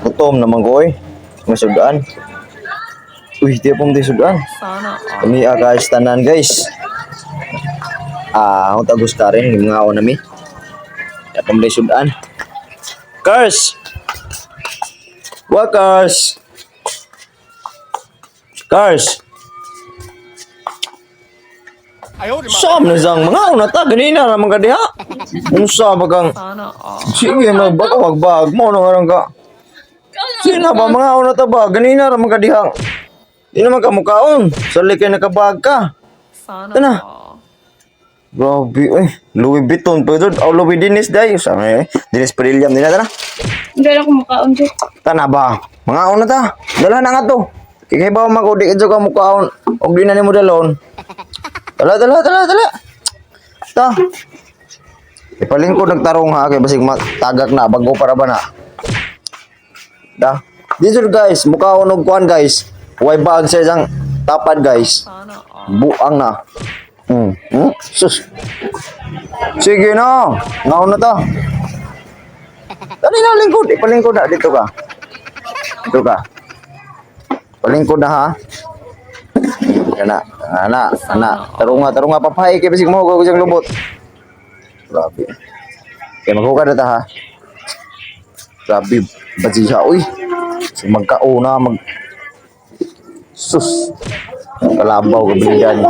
Gutom naman ko eh. May sudan. Uy, di pa mo sudan. Sana all. Kami guys, tanan guys. Ah, ako tagos ka rin, yung mga ako nami. Di pa mo sudan. Cars! Workers! Cars! Saan na siyang mga una ta, ganina naman ka diha. Unsa ba kang Sana all. Sige, magbag magbag mo nang arang ka. Sino ba mga una ta ba? Ganina ra man ka diha. Di naman ka mukaon. Sali kay nakabag ka. Sana Tana. all. Grabe, oy. Louis Vuitton pa ito. Oh, Louis Dinis day. Sama eh. Dinis Perilliam din na tana. Hindi na kumakaon dyan. Tana ba? Mga una ta. Dala na nga to. Kaya ba mag di ka mukaon. Og di na nimo dalon. Dala, dala, dala, dala. Ta. Ipalingkod nagtarong ha kay basig matagak na bago para ba na. Da. Dito guys, mukhaon og kuan guys. Way bag sa isang tapad guys. Sana all. Buang na. Sus. Sige na. Ngaon na ta. Dali na lingkod. Ipalingkod na dito ka. Dito ka. Palingkod na ha. Ana, ana, ana. Tarunga, tarunga papahay kay bisig mo ko siyang lubot. Grabe. Kay maghuka na ta ha. Grabe, bajiha uy. So, magkauna mag Sus. Kalabaw kabiligan.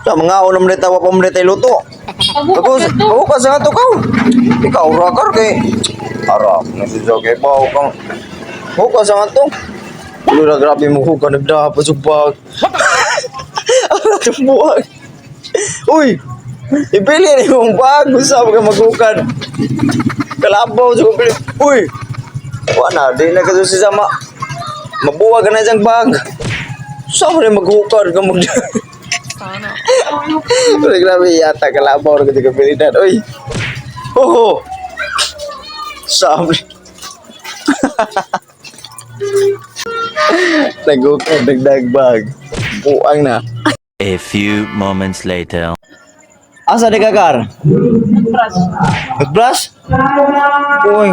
Sa mga unam na tawa pa mo na tayo luto. Tapos, ako ka sa ato ka. Ikaw rakar kay. Arap, nasijaw kay baw kang. Huka sa ato. Lura grabe mo huka nagdaha pa sugbag. Arap yung buwag. Uy! Ipili ni mong bag. Gusto ka maghukad. Kalabaw sa pili. Uy! Wala, di na kasi si sama. Mabuwag ka na isang bag. Saan mo na maghukad ka mag... Sana all. Uy, grabe yata kalabaw na kasi kapilitan. Uy! Oh! Sabi. Nagukad, dagdag bag. Buang na. A few moments later. Asa di kakar? Nag-brush. Nag-brush? Uy.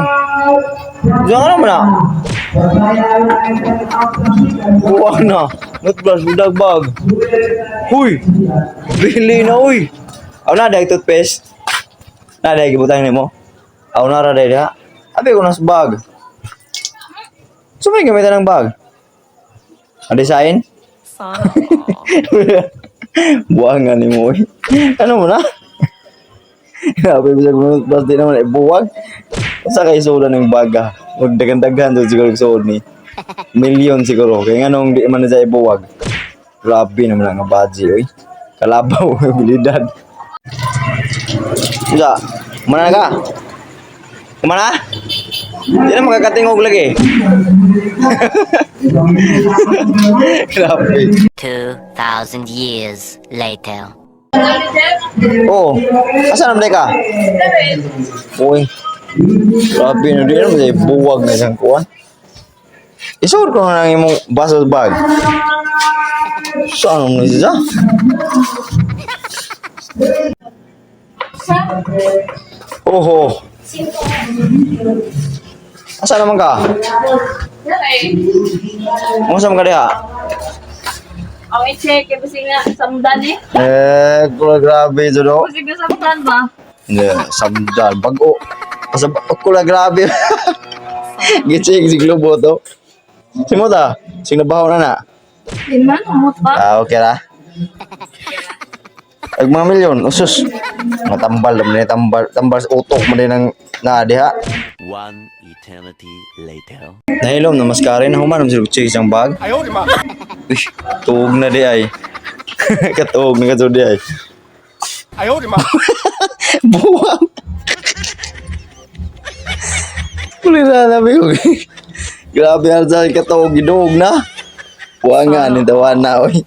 Diyan ka naman ah. Buang na. Nag-brush, dagdag bag. Uy! Bili na uy! Aw na dahil toothpaste. Na dahil gibutang nimo. Aw na ra dahil ha. Abi ko nas bag. So may gamitan ng bag. Ang design? Sana all. Buwang nga ni mo uy. Ano mo na? Grabe, bisag mo basta di naman eh, buwag. Sa kay suodan ng baga. Huwag daghan-daghan doon siguro suod ni. Milyon siguro. Kaya nga nung di man na siya ibuwag. Grabe naman ang baji, oy. Kalabaw, abilidad. Usa, kumana na ka? Kumana? Di na makakatingog lagi. Grabe. 2,000 years later. Oo. Asa naman ka? Uy. Grabe na di naman siya buwag na isang kuwan. Isuot ko na lang imong baso bag. Saan mo siya? Oho. Asa naman ka? Unsa man ka diha? Ang i-check, kaya basig na samdan eh. Eh, kula grabe jud oh. Basig na samdan ba? Hindi, samdan. Bago. Asa kula grabe. Gitsig si Globo to. Simo ta? Sing nabaho na na. Di man, umot pa. Ah, okay ra. Ag mga milyon, usus. Matambal naman ni tambal, tambal sa utok mo din ang na diha. One eternity later. Nahilom na maskara na human sila check isang bag. Ayaw di ma. Uy, tuog na di ay. Katuog na katuog di ay. Ayaw di ma. Buwang. Uli na nabi ko. Grabe ang sa katuog giduog na. Buwang nga ni tawa na oy.